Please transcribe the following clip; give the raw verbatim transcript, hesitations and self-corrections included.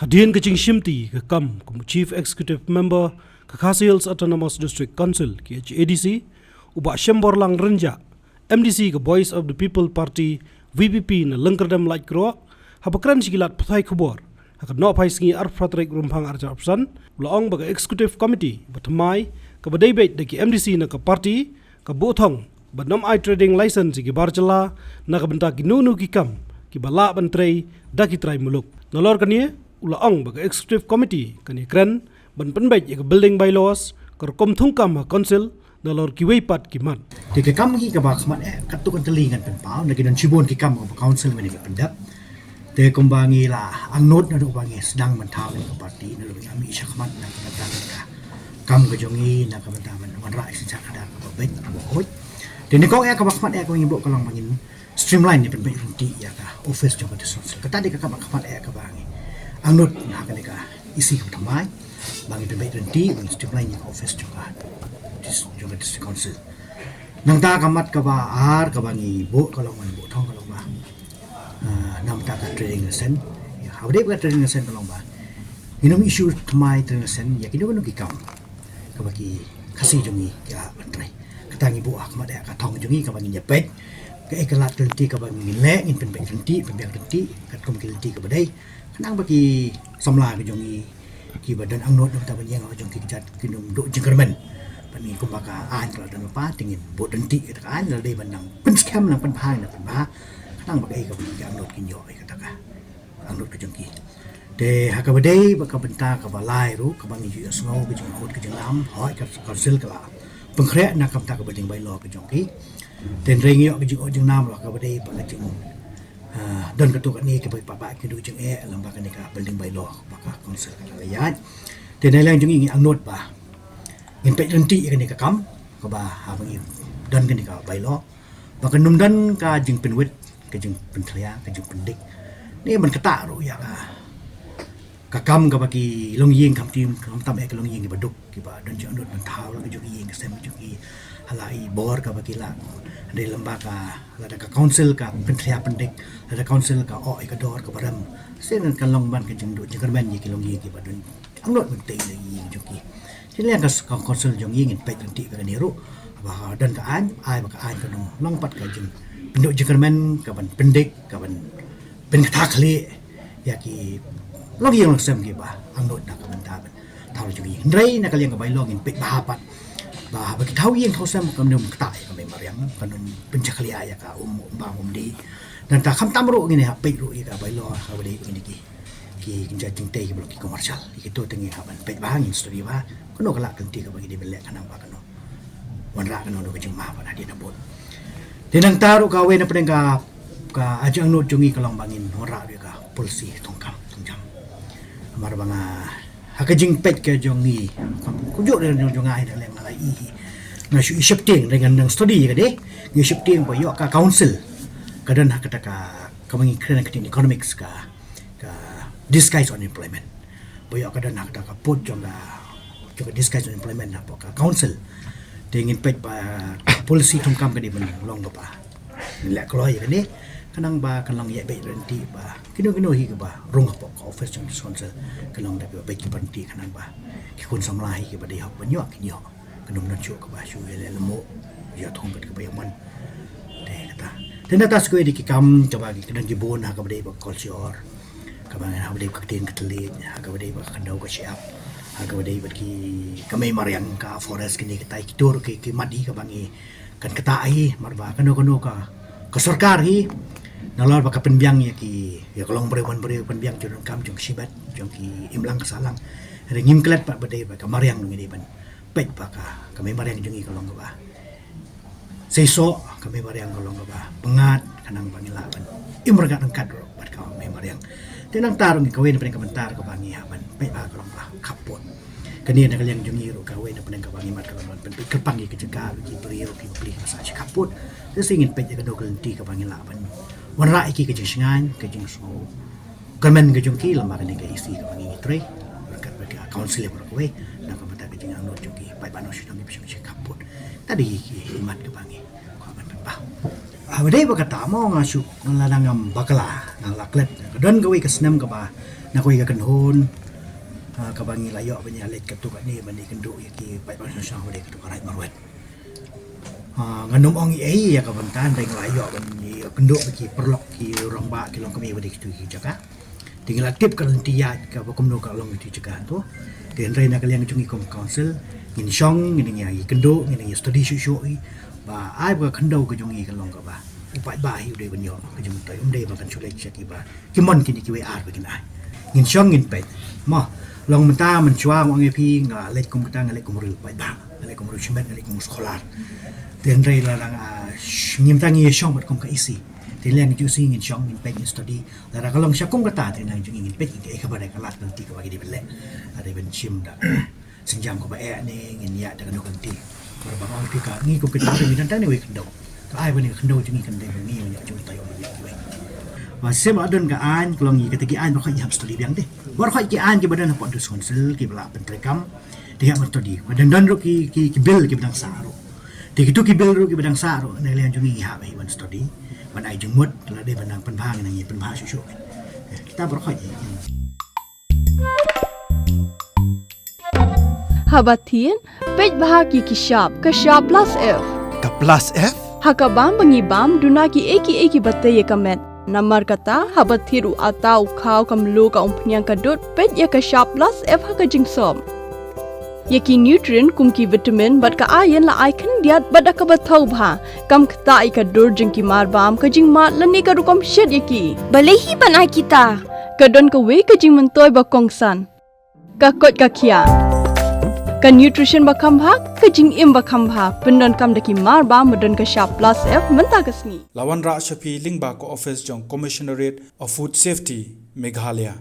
Hadien ka jingshimti ka kam kum u Chief Executive Member ka Khasi Hills Autonomous District Council, K H A D C, u Bah Shemborlang Rynjah, M D C ka Voice of the People Party, V P P, na Lyngkyrdem Laitkroh, haba kren sha ki lad pathai khubor ha ka nohphai sngi arphew tarik Rymphang arhajar arphew san, u la ong ba ka Executive Committee ba thymmai kaba dei beit da ki M D C na ka party ka buh thong ban ym ai trading license ïa ki bar jylla na ka bynta kino kino ki kam kiba lah ban trei da ki trai muluk. Nalor kane, u la ong ba ka Executive Committee kan ïakren ban pynbeit ïa ka Building Bylaws, ka rukom thungkam ha Council, nalor kiwei pat ki mat. Te ka kam hi kaba khmat eh, katto katne ngan pynpaw, na ki don shibun ki kam kaba Council mynne ka pyndep. Te kumba ngi la angnud naduh ba ngi sdang ban thaw ïa ka party, naduh ba ngi mih shakhmat na ka bynta ka kam ka jong ngi, na ka bynta ban wanrah ïa ka synshar khadar kaba beit kaba khuid. Te nyngkong eh kaba khmat eh kaba ngi buh ka long ba ngin streamline ne pynbeit ryntih ïa ka office jong ka District Council. Kata dei ka kam kaba khmat eh kaba ngi angnud ha kane ka E C kaba thymmai, ba ngin pynbeit ryntih, ba ngin streamline ïa ka office jong ka dis-, jong ka District Council. Nangta ka mat kaba ar kaba ngi buh ka long, ngi buh thong ka long ba, ah, namar ka trading license. Ïa, haba dei ba ka trading license ka long ba ngin ym issue thymmai trading license ïa kino kino ki kam kaba ki Khasi jong ngi ki lah ban trei. Kata ngi buh ha khmat eh ka thong jong ngi kaba ngin ïa peit kaei ka lad ka lynti kaba ngin leh, ngin pynbeit ryntih, pynbiang ryntih katkum ki lynti kaba dei. Khnang ba ki samla ka jong ngi kiba don angnud na ka bynta ban ïeng ha ka jong ki kjat kin ym duh jingkyrmen. Bad ngi kumba ka aiñ ka la don lypa, te ngin buh ryntih kata ka aiñ, lada dei ban nang pynskhem, nang pynbha, nang pynbha, khnang ba kaei kaba ki angnud kin ïoh ïa kata ka angnud ka jong ki. Te ha kaba dei bad ka bynta kaba lai ruh, kaba ngi ju ïohsngew ka jingkut ka jingnam, hooid ka Council ka la pynkhreh na ka bynta ka Building Bylaw ka jong ki. Te hynrei ngi ïoh ka jingkut jingnam ruh ha kaba dei bad ka jing, ah, don katto katne kiba, ba, ba ki duh jingeh lyngba kane ka Building Bylaw ba ka Council ka la ïaid. Te na liang jong ngi, ngi angnud ba ngin peit ryntih ïa kane ka kam kaba, haba ngi don kane ka Bylaw, ba kan ym don ka jingpynwit, ka jingpynthlia, ka jingpyndik, ne ban ktah ruh ïa ka, ka kam kaba ki longïing, khamtam, khamtam eh ki longïing kiba duk, kiba don jingangnud ban thaw la ka jong ki ïing ka sem ka jong ki ha la i bor kaba ki lah. Hynrei lyngba ka, lada ka Council ka pynthlia pyndik, lada ka Council ka oh ïa ka dor kaba rem, shisien kan long ban ka jingduh jingkyrmen ïa ki longïing kiba don angnud ban tei ïa ki ïing jong ki. Te na liang ka, ka Council jong ngi, ngin peit ryntih ba kane ruh, ba don ka aiñ, ai ba ka aiñ kan ym long pat ka jingpynduh jingkyrmen, kaban pyndik, kaban pynktah khlieh ïa ki longïing longsem kiba angnud na ka bynta ban thaw la jong ki ïing. Hynrei na ka liang ka Bylaw ngin peit bha pat ba haba ki thaw ïing thaw sem kan ym ktah ïa ka mei mariang, kan ym pynjakhlia ïa ka um, um bam um dih. Nangta khamtam ruh ngin ïa peit ruh ïa ka Bylaw kaba dei ba ngin ïa ki ki, ki jait jingtei kiba long ki commercial. Ïa kito te ngi hap ban peit bha, ngin study bha, kano ka lad ka lynti kaba ngi dei ban leh khnang ba kan ym wanrah kano kano ka jingma ban hadien habud. Te nangta ruh kawei na pdeng ka, ka jingangnud jong ngi ka long ba ngin wanrah ruh ïa ka policy thungkam thungjam. Namar ba nga, ha ka jingpeit ka jong ngi, kumjuh ruh jong, jong nga hi, na liang nga la i hi, nga shu i sheptieng, hynrei ngan nang study ïa kane, ngi sheptieng ba ïoh ka Council ka don ha kata ka, kaba ngi kren ha ka ktien economics ka, ka disguise unemployment. Ba ïoh ka don ha kata ka pud jong ka, jong ka disguise unemployment hapoh ka Council. Te ngin peit ba policy thungkam ka dei ban long kaba ngin leh kloi ïa kane, khnang ba kan long ïa beit ryntih ba kino kino hi kiba rung hapoh ka office jong ka Council, kan long da kiba beit kiba ryntih, khnang ba ki khun samla hi kiba dei hok ban ïoh kin ïoh. Kan ym don shuh kaba shu ïaleh lyngngoh, ïa thung kat kaba ïa mon. Te kata. Te nangta sa kawei de ki kam kaba ki, ka don ki bun ha kaba dei ba ka culture, kaba haba dei ka ktien ka thylliej, ha kaba dei ba ka khyndew ka shyiap, ha kaba dei ba ki, ka mei mariang, ka forest, kine kitai kito ruh ki, ki mat hi kaba ngi kan ktah hi, namar ba kano kano ka, ka sorkar hi, nalor ba ka pynbiang ïa ki, ïa ka longbriew manbriew, pynbiang jingdonkam jong ka shimet, jong ki imlang ka sahlang. Hynrei ngim klet pat ba dei ba ka mariang ngi dei ban peit ba ka, ka mei mariang jong ngi ka long kaba seisoh, ka mei mariang ka long kaba pyngngad, khnang ba ngin lah ban im ryngkat ryngkat ruh bad ka mei mariang. Te nangta ruh ngi, kawei na pdeng ka bynta kaba ngi hap ban peit ba ka long ba khappud. Kane na ka liang jong ngi ruh kawei na pdeng kaba ngi mat ka long ban pynpeit kyrpang ïa ka jaka, ki briew ki bapli kiba sah shi khappud. Te sa ngin peit ïa kano ka lynti kaba ngin lah ban wanrah ïa ki ka jingshngaiñ, ka jingsngew kyrmen ka jong ki, lem bad kane ka E C kaba ngi ngi trei ryngkat bad ka Council baroh kawei, na ka bynta ka jingangnud jong ki paidbah nongshong shnong kiba shong shi khappud. Kata dei ki, ki mat kaba ngi kwah ban pynpaw. Ah, ba dei ba kata mo nga shu, nga la nang ngam bakla, nga la klet. Ka don kawei ka snem kaba Na kawei ka kynhun, ah, kaba ngi la ïoh ban ïa leit katto katne ban ïakynduh ïa ki paidbah shnong shnong ba dei katto ka Raid Marwet. Ah, ngan ym ong ei ei ïa ka bynta, hynrei ngi la ïoh ban ïakynduh bad ki paralok, ki rangbah, ki longkmie ba dei kito ki jaka. Te ngi la tip ka lynti ïaid kaba kumno ka long kito ki jaka to. Te hynrei na ka liang jong ngi kum council, ngin shong, ngin ïa ïakynduh, ngin ïa study shuh shuh ïa ba ai ba ka khyndew ka jong ngi ka long kaba u paidbah hi u dei ban ïoh ka jingmyntoi, um dei ba kan shu leit sha kiba ki mon kine kiwei ar ba kin ai. Ngin shong ngin peit. Mo, long mynta mynshuwa nga ong ïa phi nga leit kum kata, nga leit kum u paidbah, nga leit kum u shimet, nga leit kum u scholar. Te hynrei lada nga, ah, sh-, ngim tang ngi ïa shong bad kum ka E C. Te leng ju si ngin shong ngin peit ngin study. Lada ka long sha kum kata te nang jong ngi ngin peit ngin ïa ka ba dei ka lad ka lynti kaba ki dei ban leh. Lada ban shim da sienjam kaba eh ne ngin ïa da kano ka lynti. Ba ba ong phi ka ngi kum ka jingim ngi dang tang ne wei khyndew. Ka ai ba ne khyndew jong ngi kan dei ba ngi ïa jong tai ong ïa wei. Ba se ba don ka aiñ ka long ngi kata ki aiñ ba kha ïa hap study biang te. Ba kha ki aiñ ki ba don hapoh District Council ki ba la pyntreikam. Te ïa ban study. Ba don don ruh ki ki ki bill ki ba dang sah ruh. Te kito ki bill ruh ki ba dang sah ruh na liang jong ngi ha ba hi ban study. Ban ai jingmut la dei ban nang pynbha ngi nang ïa pynbha shuh shuh. Kita ba kha ïa. Haba thied, peit bha ki ki shap, ka shap plus F. Ka plus F? Ha ka bam ba ngi bam, duna ki ei ki ei ki ba tei ïa ka met. Namar kata, haba thied u atta u khaw ka mluh ka umphniang ka dud, peit ïa ka shap plus F ha ka jingsop. Ïa ki nutrient kum ki vitamin bad ka iron la ai khyndiat bad da kaba thaw bha. Kam ktah ïa ka dur jong ki mar bam, ka jingmad lane ka rukom shet ïa ki. Balei hi ban ai kita? Ka don kawei ka jingmyntoi ba kongsan. Ka koit ka khiah. Ka nutrition ba kham bha, ka jingim ba kham bha. Pyndonkam da ki mar bam ba don ka shap plus F mynta ka sngi. La wanrah sha phi lyngba ka office jong Commissionerate of Food Safety, Meghalaya.